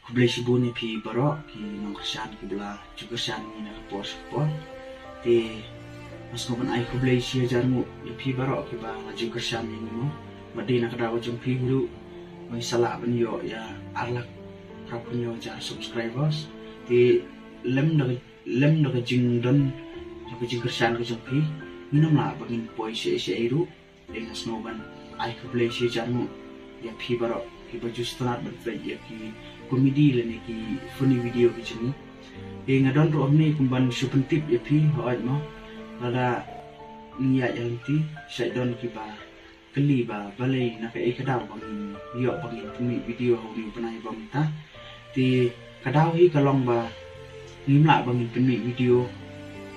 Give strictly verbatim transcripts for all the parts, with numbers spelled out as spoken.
Khublei shibun ïa phi baroh ki nongkyrshan kiba la ju kyrshan ïa ngi na ka por sha ka por. Te nga sngewbha ban ai khublei shi hajar nguh ïa phi baroh kiba la ju kyrshan ïa ngi mo. Bad dei na ka daw ka jong phi hi ruh, ngi sa lah ban ïoh ïa ar lak arphew hynñiew hajar subscribers. Te lem da ka, lem da ka jingdon, da ka jingkyrshan ka jong phi, ngin ym lah ba ngin poi shaei shaei ruh. Te nga sngewbha ban ai khublei shi hajar nguh ïa phi baroh kiba ju sngewtynnat ban peit ïa ki comedy lane ki funny video ki jong ngi. Te nga don ruh hangne kum ban shu pyntip ïa phi, hooid mo. Lada ngi ïaid ïa lynti, shait don kiba kylli ba balei na kaei ka daw ba ngin ïoh ba ngin pynmih video ha une u bnai ba mynta. Te ka daw hi ka long ba ngim lah ba ngin pynmih video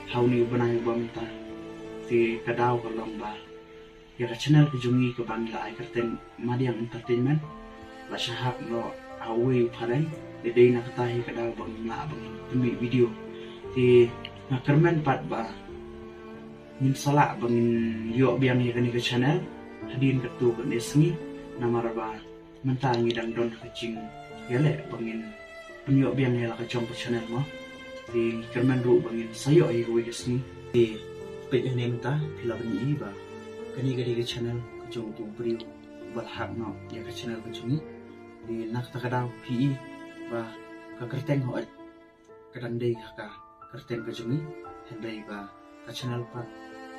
ha une u bnai ba mynta. Te ka daw ka long ba ïa ka channel ka jong ngi kaba ngi la ai kyrteng Madiang Entertainment la shah hack noh ha uwei u phareng. Te dei na kata hi ka daw ba ngim lah ba ngin pynmih video. Te nga kyrmen pat ba ngin sa lah ba ngin ïoh biang ïa kane ka channel hadien katto katne sngi, namar ba mynta ngi dang don ha ka jingïaleh ba ngin pynïoh biang ïa la ka jong ka channel mo. Te ngi kyrmen ruh ba ngin sa ïoh ïa kawei ka sngi. Te peit hangne mynta phi lah ban ïohi ba kane ka dei ka channel ka jong uto u briew uba la hack noh ïa ka channel ka jong ngi. Te na kata ka daw phi i ba ka kyrteng, hooid, ka dang dei ha ka kyrteng ka jong ngi, hynrei ba ka channel pat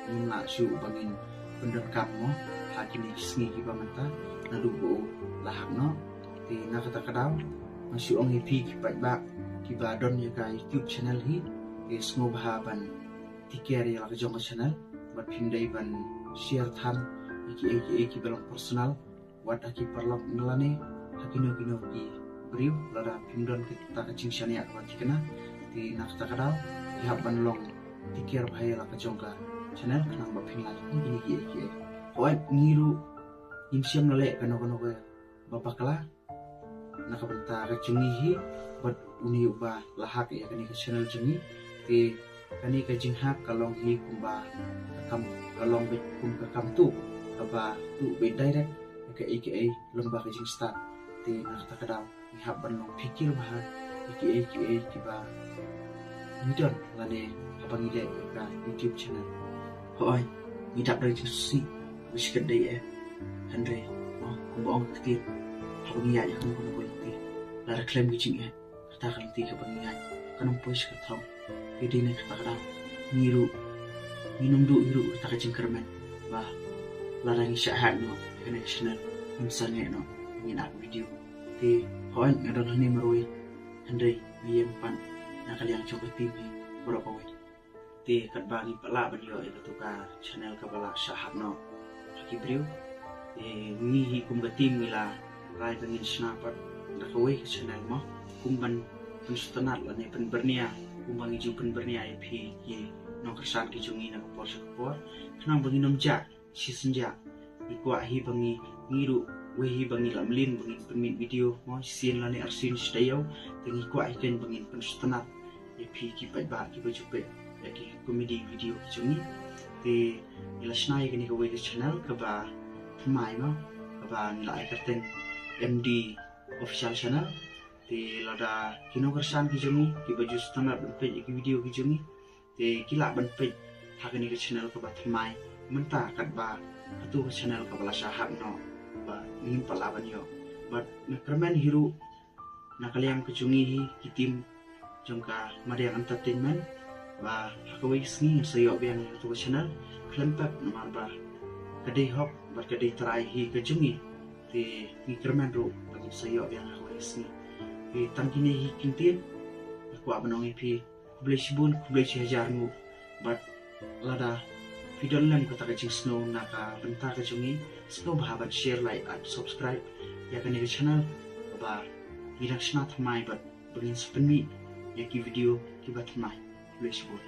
ngim lah shuh ba ngin pyndonkam mo ha kine ki sngi kiba mynta naduh ba u la hack noh. Te na kata ka daw nga shu ong ïa phi ki paidbah kiba don ïa ka YouTube channel hi, te sngewbha ban take care ïa la ka jong ka channel bad phim dei ban share than ïa kiei kiei kiba long personal wat ha ki paralok ne lane ha kino kino ki briew. Lada phim don kata ka jingshaniah kaba thikna, te na kata ka daw phi hap ban long take care bha ïa la ka jong ka channel khnang ba phin lah ïa kine kiei kiei. Hooid, ngi ruh ngim shym la leh kano kano kaba bakla na ka bynta ka jong ngi hi bad une uba la hack ïa kane ka channel jong ngi. Te kane ka jinghack ka long hi kumba ka kam, ka long beit kum ka kam tuh kaba tuh beit direct ïa kaei kaei lyngba ka jingstad. Te na kata ka daw ngi hap ban long phikir bha ïa kiei kiei kiba ngi don lane haba ngi leh ïa ka YouTube channel. Hooid, ngi dap da ka jingsngewsih kaba shi katdei eh, hynrei mo, kumba ong ka ktien, haba ngi ïaid ïa kano kano ka lynti, lada khlem ka jingeh, kata ka lynti kaba ngi ïaid kan ym poi sha ka thong. Te dei na kata ka daw ngi ruh ngin ym duh hi ruh kata ka jingkyrmen ba lada ngi shah hack noh ïa kane ka channel, ngim sangeh noh ngin ap video. Te hooid, nga don hangne marwei, hynrei nga ïeng pat na ka liang jong ka team hi baroh kawei. Te katba ngim pat lah ban ïoh ïa kato ka channel kaba la shah hack noh ha ki briew, te ngi hi kum ka team ngi la rai ba ngin shna pat da kawei ka channel mo, kum ban pynsngewtynnat lane pynbyrngia kumba ngi ju pynbyrngia ïa phi ki nongkyrshan ki jong ngi na ka por sha ka por, khnang ba ngin ym jah shisynja. Ngi kwah hi ba ngi, ngi ruh wei hi ba ngi la mlien ba ngin pynmih video mo shisien lane arsien shi taïew. Te ngi kwah hi keiñ ba ngin pynsngewtynnat ïa phi ki paidbah kiba ju peit ïa ki comedy video ki jong ngi. Te ngi la shna ïa kane kawei ka channel kaba thymmai mo, kaba ngi la ai kyrteng M D Official Channel. Te lada ki nongkyrshan ki jong ngi kiba ju sngewtynnat ban peit ïa ki video ki jong ngi, te ki lah ban peit ha kane ka channel kaba thymmai mynta katba kato ka channel kaba la shah hack noh ba ngim pat lah ban ïoh. Bad nga kyrmen hi ruh na ka liang ka jong ngi hi ki team jong ka Madiang Entertainment ba ha kawei ka sngi ngin sa ïoh biang ïa kato ka channel khlem pep, namar ba ka dei hok bad ka dei trai hi ka jong ngi. Te ngi kyrmen ruh ba ngin sa ïoh biang ha kawei ka sngi. Te tang kine hi ki ktien, nga kwah ban ong ïa phi khublei shibun, khublei shi hajar nguh. Bad lada phi don lem kata ka jingsngew na ka bynta ka jong ngi, sngewbha ban share, like and subscribe ïa kane ka channel kaba ngi dang shna thymmai bad ba ngin sa pynmih ïa ki video kiba thymmai. Khublei shibun.